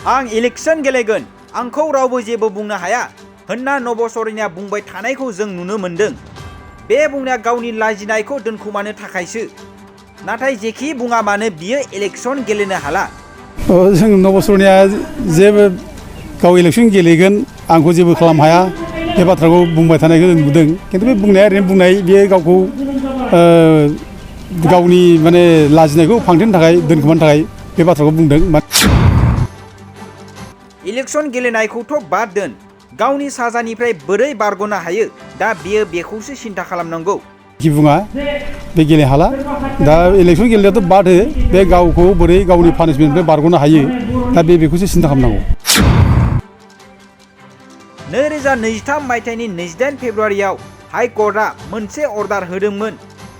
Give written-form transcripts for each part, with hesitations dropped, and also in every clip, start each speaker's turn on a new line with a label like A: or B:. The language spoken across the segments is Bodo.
A: आं इलेक्शन गेलेगोन आंखौ रावबो जेबो बुंनो हाया होनना नब'सरनिया बुंबाय थानायखौ जों नुनो मोन्दों। बे बुंनाया गावनि लाजिनायखौ दोनखोमानो थाखायसो। नाथाय जेखि बुङा मानो बियो इलेक्शन गेलेनो हाला।
B: जों नब'सरनिया जेबो गाव इलेक्शन गेलेगोन आंखौ जेबो खालाम हाया बे बाथ्राखौ बुंबाय थानायखौ जों नुदों। खिन्थु बे बुंनाया ओरैनो बुंनाय, बे गावखौ गावनि माने लाजिनायखौ फांथेनो थाखाय दोनखोमानो थाखाय बे बाथ्राखौ बुंदों।
A: इलेक्शन गेलेनायखौथ' बाद दोन, गावनि साजानिफ्राय बोरै बारग'नो हायो दा बियो बेखौसो सिन्था खालामनांगौ।
B: कि बुङा बे गेले हाला, दा इलेक्शन गेलेनायाथ' बाद हो, बे गावखौ बोरै गावनि पानिशमेन्टनिफ्राय बारग'नो हायो दा बेखौसो सिन्था खालामनांगौ।
A: 2023 मायथाइनि 28 फेब्रुवारियाव हाइकर्टआ मोनसे अर्डार होदोंमोन।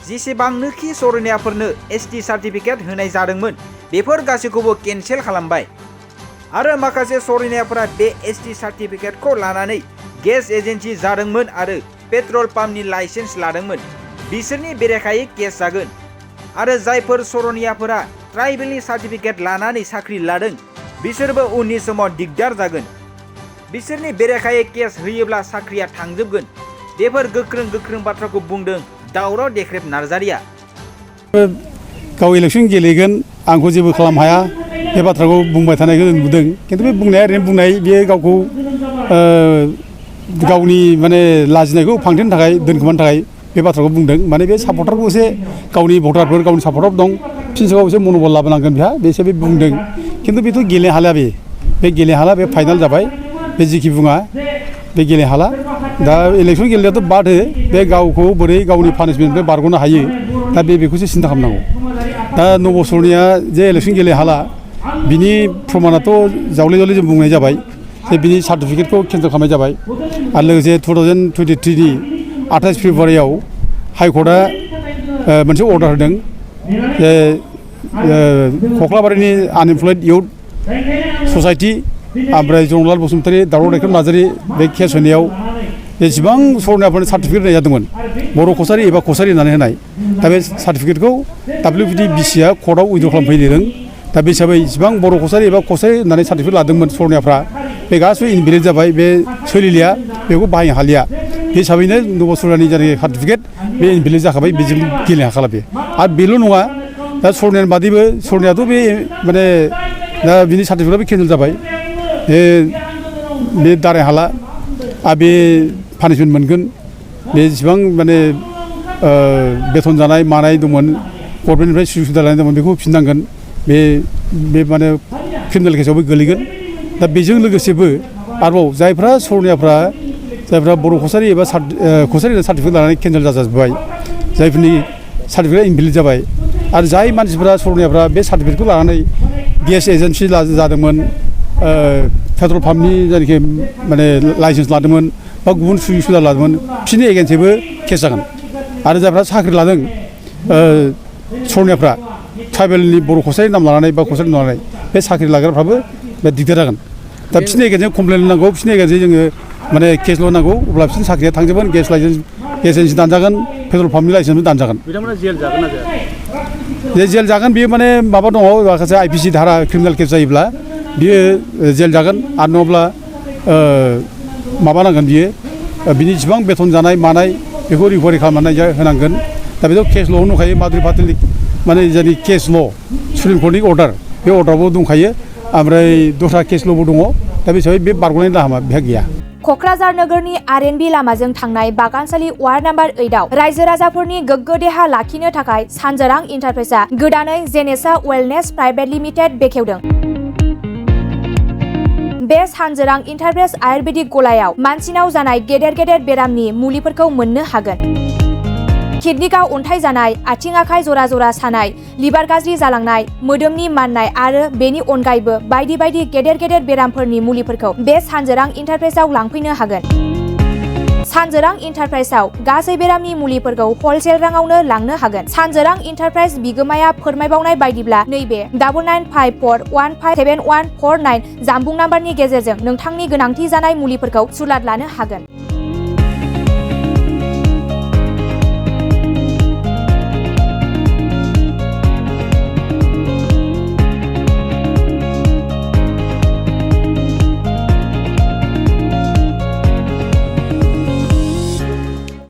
A: जेसेबांनोखि सरनियाफोरनो एसटि सार्टिफिकेट होनाय जादोंमोन बेफोर गासैखौबो केन्सेल खालामबाय। आरो माखासे सरनियाफोरा बे एसटि सार्टिफिकेटखौ लानानै गेस एजेन्सि जादोंमोन आरो पेट्रल पाम्पनि लाइसेन्स लादोंमोन। बिसोरनि बेरेखायै केस जागोन। आरो जायफोर सरनियाफोरा ट्राइबेलनि सार्टिफिकेट लानानै साख्रि लादों बिसोरबो उननि समाव दिगदार जागोन। बिसोरनि बेरेखायै केस होयोब्ला साख्रिया थांजोबगोन। बेफोर गोख्रों बाथ्राखौ बुंदों दावराव देख्रेब नार्जारिया।
B: गाव इलेक्शन गेलेगोन आंखौ जेबो खालाम हाया बे बाथ्राखौ बुंबाय थानायखौ जों नुदों। खिन्थु बे बुंनाया ओरैनो बुंनाय, बे गावखौ गावनि माने लाजिनायखौ फांथेनो थाखाय दोनखोमानो थाखाय बे बाथ्राखौ बुंदों। माने बे सापर्टारखौ एसे गावनि भटारफोर गावनि सापर्टार दं बिसोरखौ एसे मन'बल लाबोनांगोन बिहा, बेसो बे बुंदों। खिन्थु बेथ' गेले हाला, बे गेले हाला, बे फाइनाल जाबाय। बे जेखि बुङा बे गेले हाला, दा इलेक्शन गेलेनायाथ' बाद हो, बे गावखौ बोरै गावनि पानिशमेन्टनिफ्राय बारग'नो हायो दा बेखौसो सिन्था खालामनांगौ। दा नब'सरनिया जे इलेक्शन गेले हाला बिनि प्रमानाथ' जावले जों बुंनाय जाबाय जे बिनि सार्टिफिकेटखौ केन्सेल खालामनाय जाबाय। आरो लोगोसे 2023नि 28 फेब्रुवारियाव हाइकर्टआ मोनसे अर्डार होदों जे कख्लाबारिनि आनएमप्लयड इउथ ससाइटि ओमफ्राय जनलाल बसुमतारी, दावराव देख्रेब नार्जारि बे केस होनायाव जेसेबां सरनियाफोरनो सार्टिफिकेट होनाय जादोंमोन बर' कसारि एबा कसारि होननानै होनाय, दा बे सार्टिफिकेटखौ WPDBCआ कर्टआव उइद्र' खालामफैदों। दा बे हिसाबै इसिबां बर' कसारि एबा कसारि होननानै सार्टिफिकेट लादोंमोन सरनियाफ्रा, बे गासिबो इनभेलिड जाबाय, बे सोलिलिया, बेखौ बाहायनो हालिया। बे हिसाबैनो नब'सरनियानि जायनाखि सार्टिफिकेट बे इनभेलिड जाखाबाय, बेजों गेलेनो हाखाला बे। आरो बेल' नङा, दा सरनियानि बादैबो सरनियाथ' बे माने दा बिनि सार्टिफिकेटआबो केन्सेल जाबाय, बे दाराय हाला आरो बे पानिशमेन्ट मोनगोन। बे जेसेबां माने बेथन जानाय मानाय दंमोन, गभर्नमेन्टनिफ्राय सुजुग सुबिदा लानाय दंमोन बेखौ होफिननांगोन। बे माने क्रिमिनेल केसावबो गोलैगोन। दा बेजों लोगोसेबो आरोबाव जायफ्रा सरनियाफ्रा जायफ्रा बर' कसारि एबा कसारि सार्टिफिकेट लानानै केन्सेल जाजोब्बाय, जायफोरनि सार्टिफिकेटआ इनभेलिड जाबाय, आरो जाय मानसिफ्रा सरनियाफ्रा बे सार्टिफिकेटखौ लानानै गेस एजेन्सि जादोंमोन, पेट्रल पाम्पनि जायनाखि माने लाइसेन्स लादोंमोन बा गुबुन सुजुग सुबिदा लादोंमोन, बिसोरनि एगेन्स्टैबो केस जागोन। आरो जायफ्रा साख्रि लादों सरनियाफ्रा ट्राइबेलनि बर' कसारि नाम लानानै बा कसारि नाम लानानै, बे साख्रि लाग्राफ्राबो बे दिगदार जागोन। दा बिसोरनि एगेन्स्टजों कमप्लेन होनांगौ, बिसोरनि एगेन्स्टजों जोङो माने केसल' होनांगौ, अब्ला बिसोरनि साख्रिया थांजोबगोन, गेस एजेन्सि दानजागोन, पेट्रल पाम्पनि लाइसेन्सबो दानजागोन।
C: बिथांमोना जेल जागोन ना जाया?
B: जेल जागोन, बेयो माने माबा दङ माखासे IPC धारा क्रिमिनेल केस जायोब्ला बियो जेल जागोन। आरो नङाब्ला माबानांगोन बियो बिनि जेसेबां बेथन जानाय मानाय बेखौ रिकभारि खालामनानै होनांगोन। दा बेथ' केस ल'आवनो दंखायो, माधुरि पाटिलनि माने जायनि केस ल' सुप्रिम कर्टनि अर्डार, बे अर्डाराबो दंखायो। ओमफ्राय दस्रा केस ल'बो दङ। दा बे हिसाबै बे बारग'नायनि लामा बेहा गैया।
D: क'क्राझार नोगोरनि RNB लामाजों थांनाय बागानसालि वार्ड नाम्बार 8आव रायजो राजाफोरनि गोग्गो देहा लाखिनो थाखाय सानजोरां इन्टारप्राइजआ गोदानै जेनेसा वेलनेस प्राइभेट लिमिटेड बेखेवदों। बे सानजोरां इन्टारप्राइज आयुर्वेदिक गलायाव मानसिनाव जानाय गेदेर बेरामनि मुलिफोरखौ मोननो हागोन। किडनिकाव अन्थाइ जानाय, आथिं आखाइ जरा सानाय, लिभार गाज्रि जालांनाय, मोदोमनि माननाय आरो बेनि अनगायैबो बायदि गेदेर बेरामफोरनि मुलिफोरखौ बे सानजोरां इन्टारप्राइजआव लांफैनो हागोन। सानजोरां इन्टारप्राइजआव गासै बेरामनि मुलिफोरखौ हलसेल राङावनो लांनो हागोन। सानजोरां इन्टारप्राइज बिगोमाया फोरमायबावनाय बायदिब्ला नैबे 9954157149 जानबुं नाम्बारनि गेजेरजों नोंथांनि गोनांथि जानाय मुलिफोरखौ सुलाद लानो हागोन।